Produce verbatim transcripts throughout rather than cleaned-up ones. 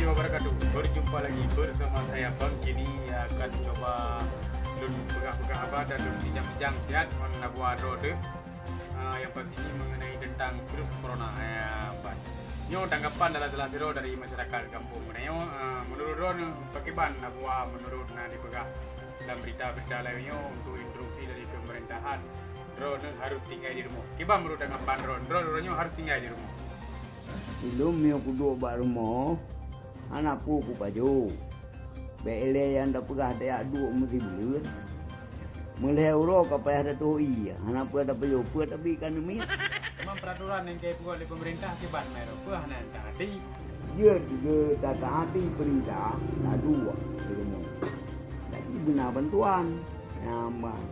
Wabarakatuh. Berjumpa lagi bersama saya, Bang Kini, yang akan coba lôn peugah-peugah haba dan lôn bijang-bijang siat ngon Abu Ado deh. Ah, yang pasti mengenai tentang virus corona. Ya, Pak. Nyoe tanggapan dalam salah sidroe dari masyarakat kampung. Nyoe, ah, menurut droeneuh, pakriban Abu, menurut na dipeugah dalam berita-berita lain nyoe untuk instruksi dari pemerintahan, droeneuh harus tinggai di rumoh. Kiban menurut tanggapan droeneuh, droeneuh harus tinggai di rumoh. Ulôn meunyoe kuduek bak rumoh, hana peue kupajoh. Bèk ilèe nyang tapeugah tajak duek meusibuleuen. Meulhèe uroe ka payah tatoh ié, hana peue tapajoh, peue tabi ka neumiet. Teuma peuraturan nyang ka geubuet lé peumeurintah kiban meunyoe peue hana taati. Jeuet geu taati peurintah, taduek di rumoh. Jadi beuna bantuan. Nyan ban.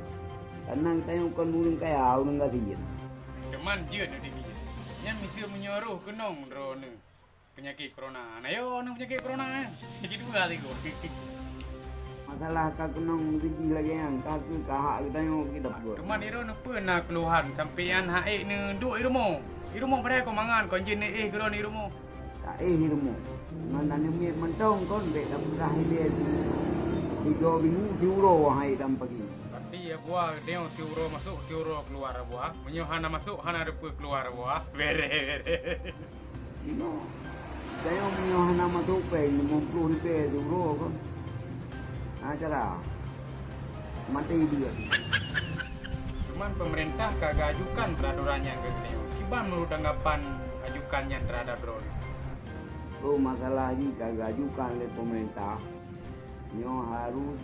Karena geutanyoe kon ureueng kaya, ureueng gasien. Teuma jeuet di nyan miseue meunyoe roh keunong droeneuh. Peunyakét corona. Na yo, na peunyakét corona, eh. Cit dua sigoe. Masalah ka keunong meusijih lagèe nyan, ka keuh ka hak geutanyoe kita buet. Teuma droeneuh peue na keuluhan sampoe nyan hak ék neuduek di rumoh. Di rumoh padahai kon mangan, kon jeuet neuéh keudroe di rumoh. Taéh di rumoh. Ngon aneuk miet mantong kon bèk tapeugah ilèe sigoe minggu siuroe hai dan pagi. Berarti ya buah geutanyoe siuroe masôk, siuroe keuluar buah. Meunyoe hana masôk, hana reupeu keuluar buah. Bereh, bereh. Inoe, geutanyoe meunyoe hana masôk péng limong ploh ribèe siuroe kon. Hana cara. Maté dia. Cuman pemerintah ka geuajukan peraturan nyang keu geutanyoe. Kiban menurut tanggapan ajukan nyan terhadap droeneuh? Oh, masalah jih ka geuajukan lé pemerintah. Nyoe harus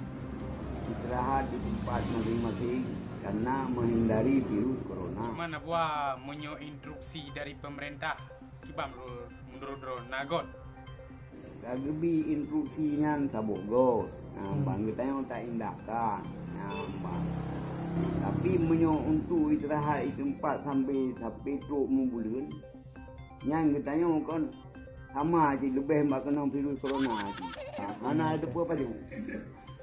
istirahat di tempat masing-masing karena menghindari virus corona. Cuman Abu, meunyoe instruksi dari pemerintah, kiban menurut, menurut droeneuh na göt? Ka geubi instruksi nyan saboh göt. Nah, hmm, ban geutanyoe taindahkan. Nah, ban. Tapi meunyoe untuk istirahat di tempat sampai, sampai trok meubuleuen, nyan geutanyoe kon sama cit leubeh bak keunong virus corona cit. Ha, hana teupeue pajoh.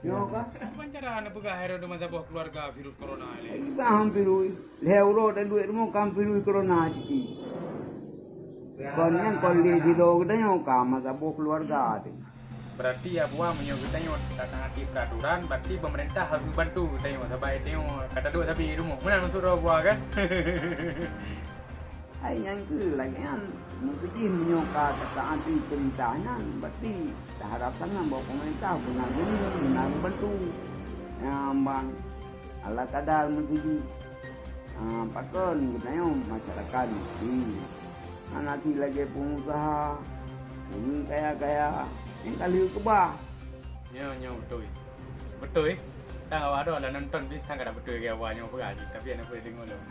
Nyoe ka? Kiban cara neupeugah hai droeneuh masa boh keluarga virus corona ilèe? Lagi bah hampir ui. Lhèe uroe taduek rumoh ka virus corona cit. Kon nyan kon lé sidroe geutanyoe ka masa boh keluarga teuh. Berarti ya buah meunyoe geutanyoe tak taati peraturan, berarti pemerintah harus bantu geutanyoe sabai tanyoe ka taduek sabe di rumoh. Meunan maksud droe buah kan? Hai nyang keu lagèe nyan, meusijih meunyoe ka tataati peurintah nyan, berarti taharap sangat bahwa pemerintah beuna geuneuk, beuna geubantu. Nyan ban ala kadar meusijih. Ah, pakon geutanyoe masyarakat miskin. Hana cit lagèe pengusaha, ureueng kaya-kaya, nyang ka lheueh keubah. Nyoe, nyoe beutôi. Beutôi. Tang awak droe lah nonton jih, tang kada beutôi lagèe awak nyoe peugah jih, tapi hana peue deungoe lom.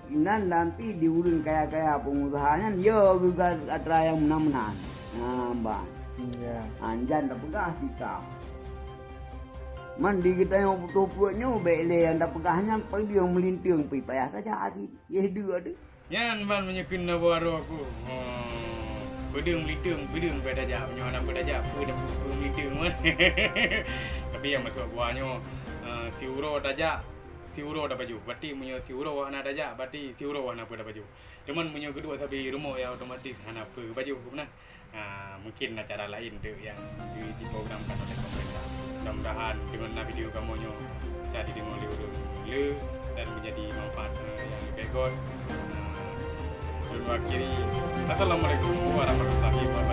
Inan nanti di ureueng kaya-kaya pengusaha nyan, yo geuga atra nyang meunan-meunan. Nah, ban. Ya. Anjan tapeugah sika. Man di geutanyoe putôh peuet nyoe, bèk lé nyang tapeugah nyan, peudeueng meulinteung pih payah tajak cit. Yeh deuh deuh. Nyan ban meunyoe kheun na baroe ku. Oh, peudeueng meulinteung, peudeueng payah tajak. Meunyoe hana peue tajak, peue dah peue meulinteung man. Tapi nyang maksud gua nyoe, eh, siuroe tajak, siuroe tapajoh. Berarti meunyoe siuroe hana tajak, berarti siuroe hana peue tapajoh. Cuman meunyoe geuduek sabe rumoh, ya otomatis hana peue geupajoh, beuna. Ah, mungkin na cara lain tu yang di, diprogramkan oleh pemerintah. Mudah-mudahan dengan na video kamoe nyoe bisa dideungoe lé ureueng le dan menjadi manfaat, eh, yang lebih göt. Ah, sebelum akhiri, Assalamualaikum warahmatullahi wabarakatuh.